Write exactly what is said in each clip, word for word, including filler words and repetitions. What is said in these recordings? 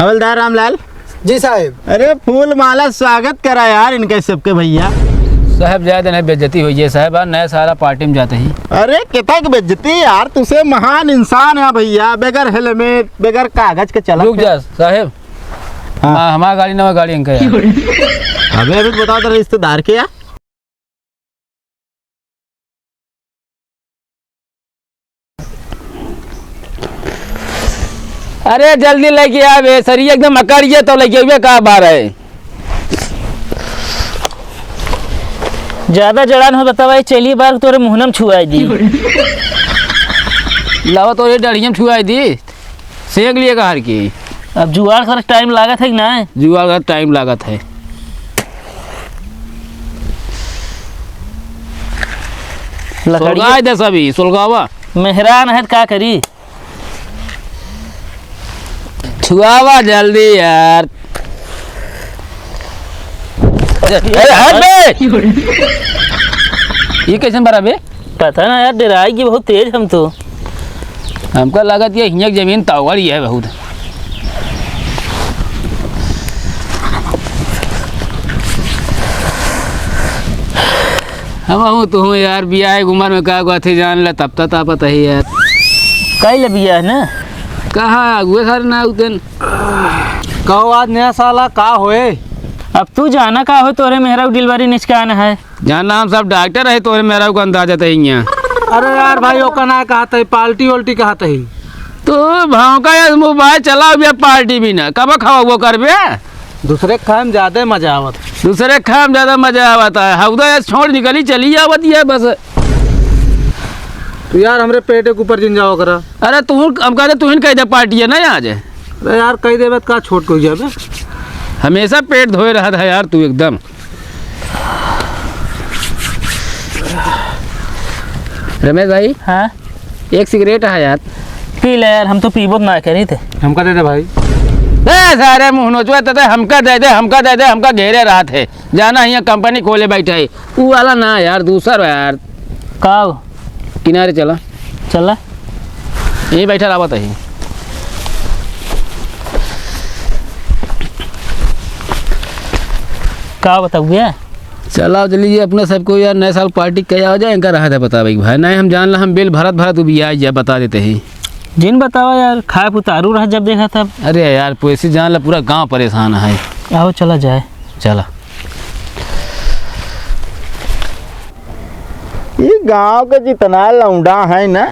हवलदार रामलाल। जी साहेब। अरे फूल माला स्वागत करा यार इनके सबके भइया। साहेब, जाए देना, बेइज्जती होइ गई साहेब, आज नया साला पार्टी में जाते ही। अरे कितना की बेइज्जती यार, तुसे महान इंसान है भइया, बगैर हेलमेट, बगैर कागज के चला। रुक जा साहेब। हाँ। हाँ, हमार गाड़ी नवा गाड़ी इनका यार। अबे अभी बताओ तो रिश्तेदार के यार। अरे जल्दी लेके आवे, सरिया एकदम अकड़िए तो लेके आवे का बार है। ज्यादा जड़ान हो बतावा, ये चेली बार तोरे मुहनम छुआई दी। लावा तोरे डढ़ियम छुआई दी। सेंक लिए कहार की। अब जुआड़ कर टाइम लागत है कि ना? जुआड़ कर टाइम लागत है। लकड़िया सुलगाए दे सभी, सुलगावा। मेहरान है त का करी? छुआवा जल्दी यार। अरे हट बे। ये कैसन बरा बे? पता ना यार, डराई की बहुत तेज हम तो। हमका लागत ये हियाँ जमीन तावड़ी है बहुत। हम हूँ तो हूँ यार, बियाह के उम्र में का गो अथी जान ले, तब तक तापत है यार। कई ले बियाह ना? कहाँ अगुए सारे ना उतन। कहो आज नया साला का होए? अब तू जाना का हो, तोरे मेहरा डिलीवरी निचकान है। जाना हम सब डॉक्टर है, तोरे मेहरा को अंदाजा तय हियाँ। अरे यार भाई, ओका ना कहत है, पार्टी उल्टी कहत है। तू भाव का यार मोबाइल चलाओ बे, पार्टी भी ना, कब खावा वो करबे? दूसरे के खाए में ज्यादा मजा आवत। दूसरे के खाए में ज्यादा मजा आवत है। हौदा यार छोड़ निकली, चली आवत है बस। तू यार हमरे पेटे के ऊपर जिन जाओ करा। अरे तू, हम कहते तू ही कह दे पार्टी है ना आज। अरे यार कह देबे त का छोट हो जाबे। हमेशा पेट धोए रहत है यार तू एकदम। रमेश भाई। हाँ? एक सिगरेट है यार। पी ले यार, हम तो पीबो ना करी थे। हमका दे दे भाई। दे सारे मुँह नोचवे ते, ते हमका दे दे, हमका दे दे, हमका घेरे रहत है। जाना हियाँ कंपनी खोले बैठा है। ऊ वाला ना यार, दूसर यार। का हो? किनारे चला। चला। यहीं बैठा रहत है। का बताऊँ भैया? चलाओ चलिए अपने सबको यार, नए साल पार्टी कया हो जाए, इनका रहा था पता भाई, भाई नहीं हम जान ला, हम बिल भरत भरत उबिया जाए, बता देते ही। जिन बतावा यार, खाए उतारू रह जब देखा तब। अरे यार, पैसे जान ला पूरा गांव परेशान है। आओ चला जाए। चला। ई गांव के जितना लौंडा है ना,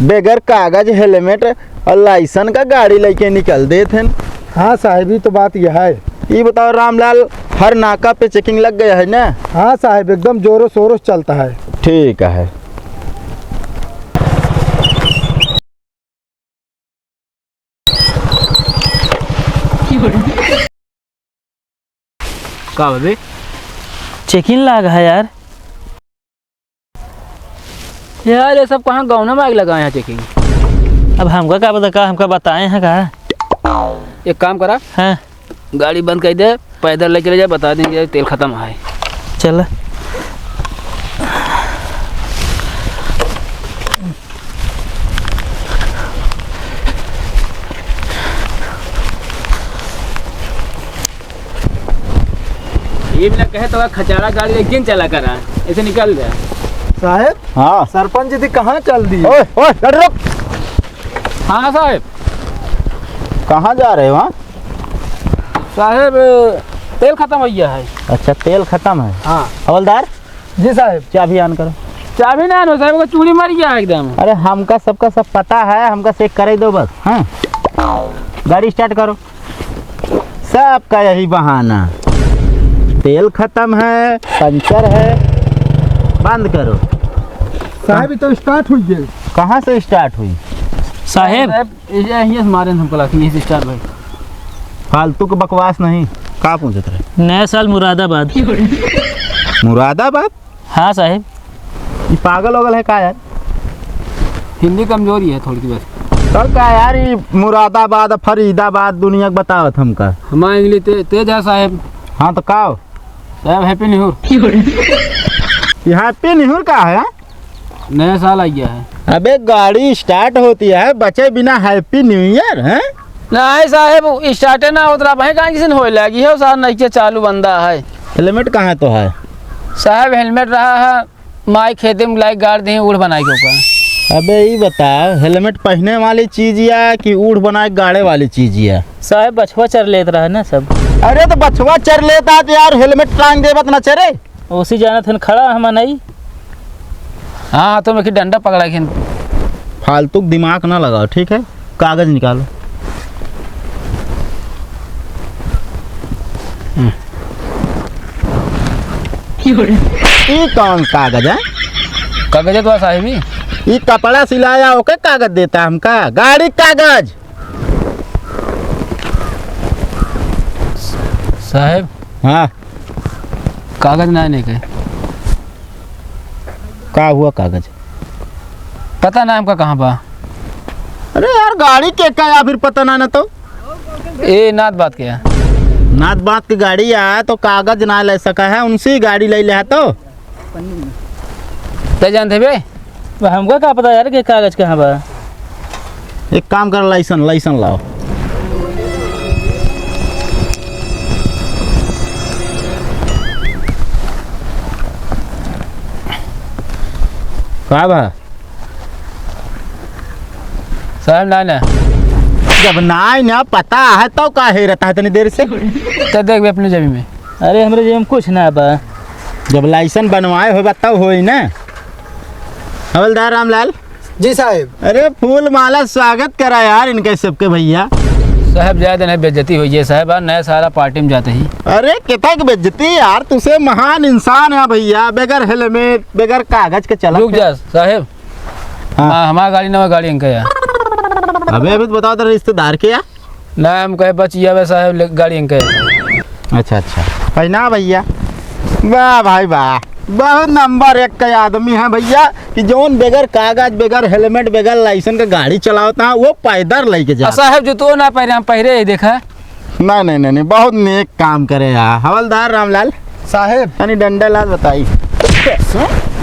बगैर कागज, हेलमेट और लाइसेंस का गाड़ी लेके निकल देत हैं। हाँ साहब, ई तो बात यह है। ई बताओ रामलाल, हर नाका पे चेकिंग लग गया है ना? हाँ साहब, एकदम जोरों शोरों से चलता है। ठीक है। का बा बे? चेकिंग लाग है यार। यार, ये सब कहाँ गाँव में आग लगाए हैं चेकिंग? अब हमका का पता, का हमका बताए हैं का? एक काम करा। हाँ। गाड़ी बंद कर दे, पैदल ले चले जाए, बता देंगे तेल खत्म है। चल। ये भी ना कहे तो खचाड़ा गाड़ी लेकिन चला करा, ऐसे निकल जाए। साहब। हाँ। सरपंच जी कहाँ चल दी? ओए, ओए, डर रुक। हाँ साहब। कहाँ जा रहे हो, हाँ? साहब, तेल खत्म हो गया है। अच्छा, तेल खत्म है। हाँ। हवलदार। जी साहब। चाबी on करो। चाबी ना आनो साहब, ओका चूड़ी मर गया है एकदम। अरे हमका सबका सब पता है, हमका check करे दो बस। हाँ, गाड़ी start करो। सबका यही बहाना, तेल खत्म है, पंचर है, बंद करो। साहब, ये तो start हुई है। कहाँ से start हुई? साहेब। साहेब, ये, ये मारे हमको लगता है, ये start भाई। फालतू के बकवास नहीं, का पूछत रहे? नया साल मुरादाबाद। मुरादाबाद? हाँ साहेब। ये पागल वगल है का यार? हिंदी कमजोरी है थोड़ी सी बस। तो का यार, ये मुरादाबाद, फरीदाबाद दुनिया के बतावत हमका। हमारे English ते-, तेज है साहेब। हाँ तो का हो? साहेब, Happy New Year। ये Happy New Year का है? नया साल आ गया है। अबे गाड़ी start होती है बचे बिना Happy New Year, हैं? नहीं साहेब, स्टार्टे ना होत रहा, भाई कहाँ किसी ने होए लागी है, साहब नहीं के चालू बंदा है। हेलमेट कहाँ तो है? साहेब हेलमेट रहा है, माई खेते में लाइक गाड़ दे, उड़ बनाई के ऊपर। अबे ई बता, हेलमेट पहने वाली चीज या कि ऊढ़ बनाए गाड़े वाली चीज या? साहेब बछवा चर लेत रहा ना सब। अरे तो बछवा चर लेता तो यार हेलमेट टांग देबत ना चरे। ओसी जानत हन खड़ा हम नहीं। हाँ, हाथों में की डंडा पकड़ा के। फालतू दिमाग ना लगाओ, ठीक है? कागज निकालो। हम्म। ई कौन कागज है? कागज है तो साहेब ही। ई कपड़ा सिलाया ओके कागज देता हमका? गाड़ी कागज। साहेब। हाँ। कागज ना है नहीं के। का हुआ कागज? पता ना हमका कहाँ बा। अरे यार, गाड़ी के का या फिर पता ना, ना तो। ए, नात बात के है। नात बात के गाड़ी या तो कागज ना ले सका है, उनसे ही गाड़ी ले ले है तो। तै जानते बे? बा, हमका का पता यार कि कागज कहाँ बा? एक काम कर, लाइसेंस, लाइसेंस लाओ। का बा? साहब, ना, ना। जब ना, ना पता है, तो का हेरत है इतनी देर से? तो देख बे अपने जेबी में। अरे, हमरे जेब में कुछ ना बा। जब लाइसेंस बनवाए होबा, तब होई ना। हवलदार रामलाल। जी साहेब। अरे, फूल माला स्वागत करा यार इनके सबके भइया। साहेब, जाए देना, बेइज्जती होई है साहेब, आ नया सारा पार्टी में जाते ही। अरे, कितना की बेइज्जती यार, तुसे महान इंसान है भइया, बगैर हेलमेट, बगैर कागज के चला। रुक जा साहेब। हाँ। हाँ, हमार गाड़ी ना, गाड़ी इनका है। अबे, अभी तो बताओ तेरे रिश्तेदार के या? ना, हम कहे बचिया बे साहेब, ले, गाड़ी इनका है। अच्छा, अच्छा। पहना भइया। वाह भाई वाह, बहुत नंबर एक का आदमी है भइया, कि जौन बगैर कागज, बगैर हेलमेट, बगैर लाइसेंस का गाड़ी चलावता है, वो पैदल लेके आ जाता। साहेब, जूतो ना पहिरे, हम पहिरे ही देखा। नहीं, नहीं, नहीं, नहीं, बहुत नेक काम करे यार हवलदार रामलाल। साहेब। यानी डंडा लाल बताई।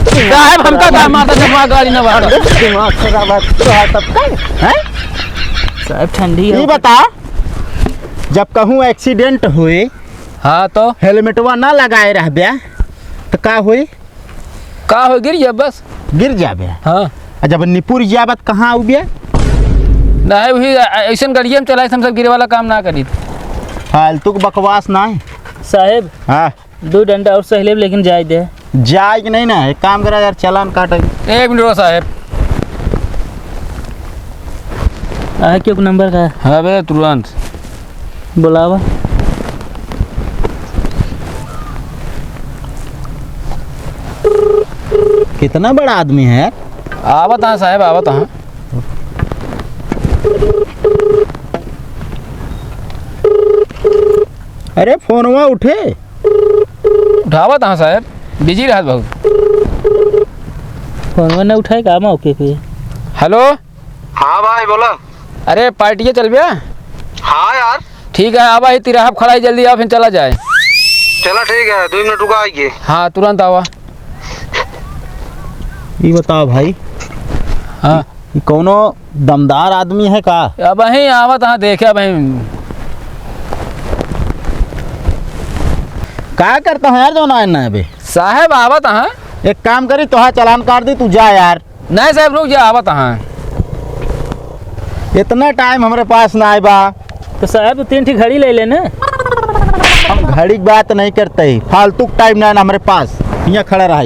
साहेब, हमका का मारता जब वहाँ गाड़ी ना बाहर। दिमाग खराब है, तो है तब का, हैं? साहेब, ठंडी है। ये बता, जब कहूँ एक्सीडेंट होए, हाँ, तो? हेलमेटवा ना लगाए रहबे, तो का होई? का हो, गिर जा बस। गिर जाबे? हाँ। आ जब निपुर जाबे त कहाँ आउबे? नहीं, वही, अ-, अ-, ऐसन गड़िया में चलाए, हम सब गिरे वाला काम ना करी। फालतू के बकवास ना है। साहेब, हाँ। दो डंडा और सह लेब, लेकिन जाए दे। जाए कि नहीं ना, एक काम करा यार, चालान काटे। एक मिनट रुको साहेब। आ, क्यों नंबर का? हाँ बे, तुरंत। बुलावा। कितना बड़ा आदमी है यार। आवत हाँ साहेब, आवत हाँ। अरे फोनवा उठे। उठावत हाँ साहेब, बिजी रहत बहुत। फोनवा ना उठाए का मौके पे? हेलो। हाँ भाई, बोला। अरे, पार्टिया चलबे? हाँ यार। ठीक है, आवा ही तिराहा पे खड़ा ही, जल्दी आवा, फिर चला जाए। चला, ठीक है, दो मिनट रुका आइए। हाँ, तुरंत आवा। ये बताओ भाई। हाँ। ये कौनो दमदार आदमी है का? अबहीं आवत हाँ, देखे अबहीं। का करता है यार, जो ना, ना अबे? साहेब, आवत हाँ। एक काम करी, तोहार चालान काट दी, तू जा यार। नहीं साहेब, रुक जा, आवत हाँ। इतना टाइम हमरे पास ना आए बा। तो साहेब, तू तीन ठी घड़ी ले ले ना। हम घड़ी की बात नहीं करते ही, फालतू टाइम ना है ना हमरे पास। यहाँ खड़ा रहा।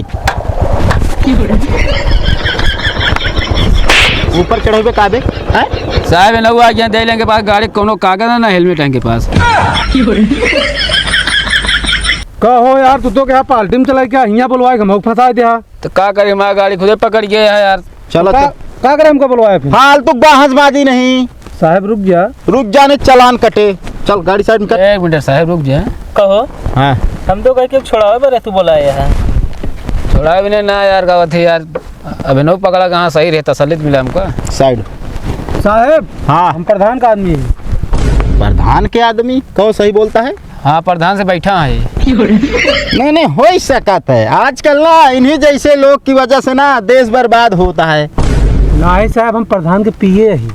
ऊपर चढ़ेबे का बे? हैं? साहेब, ये नौआ यहाँ दे लेंगे पास गाड़ी, कोनो कागज ना, ना हेलमेट है इनके पास। कहो यार, तू तो क्या पार्टी में चला गया, यहाँ बुलवाए के मौक फंसा दिया। तो का करे, हमारा गाड़ी खुदे पकड़ गया है यार। चलो, का, चल। का करे हमको बुलवाया फिर? फालतू बहसबाजी नहीं। साहेब, रुक जा। रुक जा, नहीं चालान कटे। चल, गाड़ी साइड में कर। एक मिनट साहेब, रुक जा। कहो। हाँ। हम तो कह के छोड़ावे बरे तू बुलाया है। छोड़ावे भी नहीं ना यार, का बात है यार। अबे नौ पकड़ा कहाँ सही रहता, सलित मिला हमको। साइड। साहेब। हाँ। हम प्रधान का आदमी है। प्रधान के आदमी? कहो, सही बोलता है। हाँ, प्रधान से बैठा है। नहीं, नहीं, हो ही सकत है। आजकल ना इन्हीं जैसे लोग की वजह से ना देश बर्बाद होता है। नहीं साहेब, हम प्रधान के पीए ही।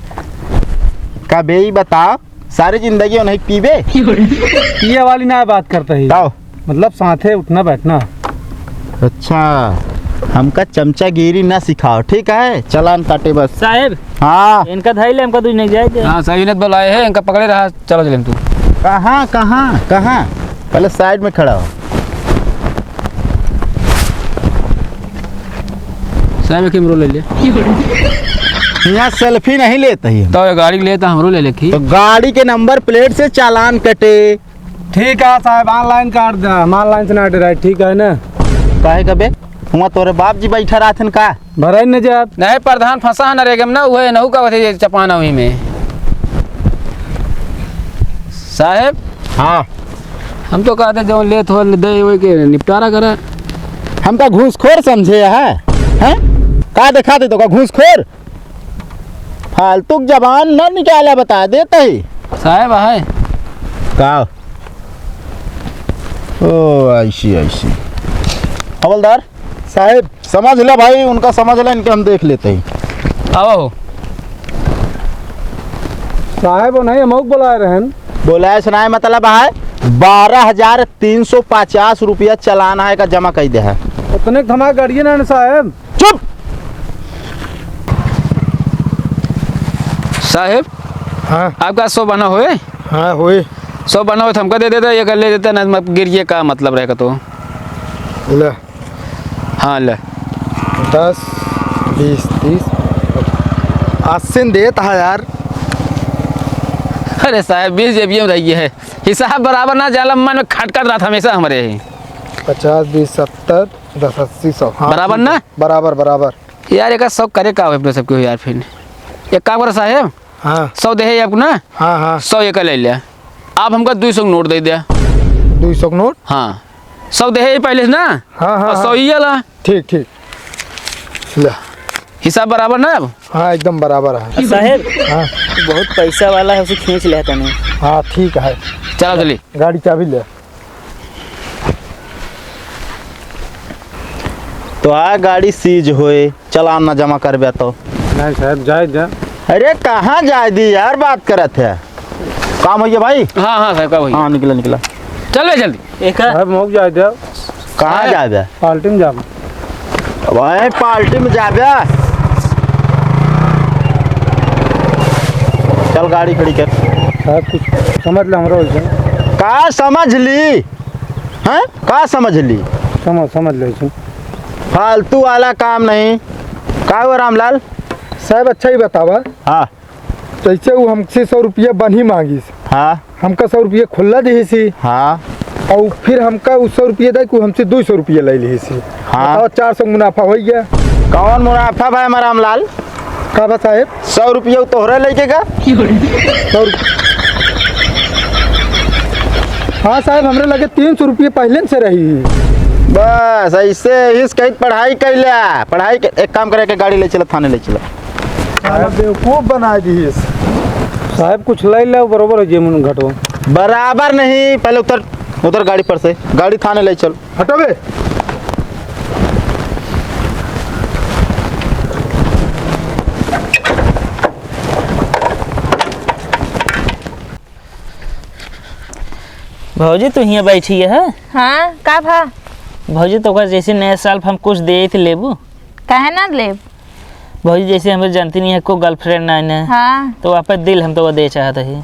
का बे, ई बताओ, सारी जिंदगी ओनही पीबे? पिए वाली ना बात करत ही। ताओ। मतलब साथे उठना बैठना। अच्छा, हमका चमचागिरी ना सिखाओ, ठीक है? चालान काटे बस। साहेब। हाँ। इनका धइले, हमका दूज नहीं जाए दे। हाँ, साहेब, इन्हें बुलाए हैं, इनका पकड़े रहा, चलो चले हम तू। कहाँ, कहाँ, कहाँ? पहले side में खड़ा हो। साहेब, एक हमरो ले ले। यहाँ selfie नहीं लेते ही हम। तो ये गाड़ी लेता, हमरो ले ले की। तो गाड़ी के number plate से चालान कटे। ठीक है साहेब, online काट दे, हम online से ना डराए, ठीक है ना? काहे कबे? हुआं तोरे बाप जी बैठा रहथन का? भराई न जाब। नहीं, प्रधान फंसा है नरेगा में ना, उहे नहु का बथे चपाना वही में। साहेब। हाँ। हम तो कहते जो लेत हो दे, वही के निपटारा करा। हमका घूसखोर समझे है? हैं? का देखा दे तो का घूसखोर? फालतू के जबान न निकाला, बता देते ही। साहेब है। का? ओ, I see, I see। हवलदार। साहेब। समझ ले भाई, उनका समझ ले, इनके हम देख लेते ही। आओ। साहेब, वो नहीं, हम बुलाए रहन। बोलाए सुनाए मतलब है, बारह हजार तीन सौ पचास रुपया चालान है का जमा कर दे है। उतने के हमारे गाड़िए ना साहेब। चुप! साहेब, हाँ। आपका सौ बना होए? हाँ, होए। सौ बना होए तो हमका दे देता, ये कर ले देता, ना मत गिर, ये का मतलब रहेगा तो? ले। हाँ, ले। दस, बीस, तीस, अस्सी देत है यार। अरे साहेब, बीस जेबिये में रही है, हिसाब बराबर ना जाला, मन में खटकत रहत हमेशा हमरे ही। पचास, बीस, सत्तर, दस, अस्सी, सौ। हाँ, बराबर ठीक ना? है। बराबर, बराबर। यार, एका सौ करे का हो अपने सबके हो यार, फिर एक काम करो साहेब, हाँ। सौ देहे आपको ना, हाँ, हाँ। सौ एका ले लिया, आप हमका दुई सौ के नोट दे दिया। दुई सौ के नोट? हाँ, सौ देहे पहले से ना, हाँ, हाँ, और सौ हाँ। ये ला। ठीक, ठीक, ले। हिसाब बराबर ना अब? हाँ, एकदम बराबर है। साहेब, हाँ। बहुत पैसा वाला है, उसे खींच ले तनी। हाँ, ठीक है। चलो, चली। गाड़ी चाबी ले। तो आ गाड़ी सीज होए, चालान ना जमा करबे तो। नहीं साहेब, जाए दे। अरे कहाँ जाए दी यार, बात करत है। काम होइए भाई? हाँ, हाँ साहेब, काम होइए। हाँ, निकला, निकला। चल बे जल्दी। एक साहेब, मौक जाए दे। कहाँ जाए दे? पार्टी में जाब। भाई पार्टी में जाबे। चल गाड़ी खड़ी कर। साहेब कुछ समझ ले हमरा वैसे। का समझ ली? हैं? का समझ ली? समझ, समझ ले छी। फालतू वाला काम नहीं। का हुआ रामलाल? साहेब, अच्छा ही बतावा। हाँ। जैसे वो हमसे सौ रुपया बन्ही मांगिस। हाँ। हमका सौ रुपया खुल्ला दिहिसी। हाँ। और फिर हमका उ सौ रुपया दे, कि हमसे दुई सौ रुपया ले लिहिसी। हाँ। बताओ, चार सौ मुनाफा होइ गया। कौन मुनाफा भाई हमारा रामलाल? का बा साहेब? सौ रुपया तोहरे लेके का? सौ रुपया। हाँ साहेब, हमरे लगे तीन सौ रुपया पहले से रही। बस ऐसे ही कहीं पढ़ाई कर ले। पढ़ाई के, एक काम करे के गाड़ी ले चला, थाने ले चला। साला बेवकूफ बना दिहिस। साहेब, कुछ ले ले, बरोबर है जे मन घटो। बराबर नहीं, पहले उतर, उतर गाड़ी पर से, गाड़ी थाने ले चल। हटो बे। भौजी, तू हियाँ बैठी है? हाँ, का भा? भौजी, तोका जैसे नया साल पे हम कुछ देत लेबू? काहे ना लेब? भौजी, जैसे हमरे जानती नहीं है, को girlfriend ना है ना, हाँ। तो आपका दिल हम तो वो दे चाहत ही।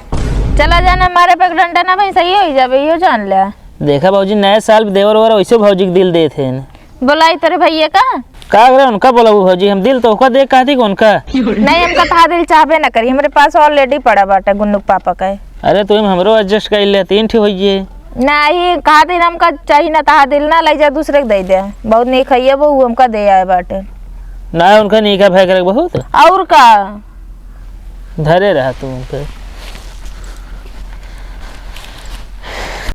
चला जाना, मारे पे डंडा ना भाई, सही हो ही जाबे, यो जान ले। देखा भौजी, नए साल पे देवर ओवर वैसे भौजी के दिल देत है ना। बोलाई तोरे भैया का? का करे उनका बोलाबू भौजी, हम दिल तो ओका दे कहती कि उनका। नहीं, हमका तहा दिल चाहबे ना करी, हमरे पास already पड़ा बाटे गुन्नू के पापा का। अरे, तू हमरो adjust कर ले, तीन ठे होइए। नहीं, कहा दिन हमका चाहिए ना, तहा दिल ना लग जाए, दूसरे के दे दे। बहुत नीक है ये, वो हमका दे आए बाटे। ना, उनका नीका भय करे बहुत। और का? धरे रहा तू उनके।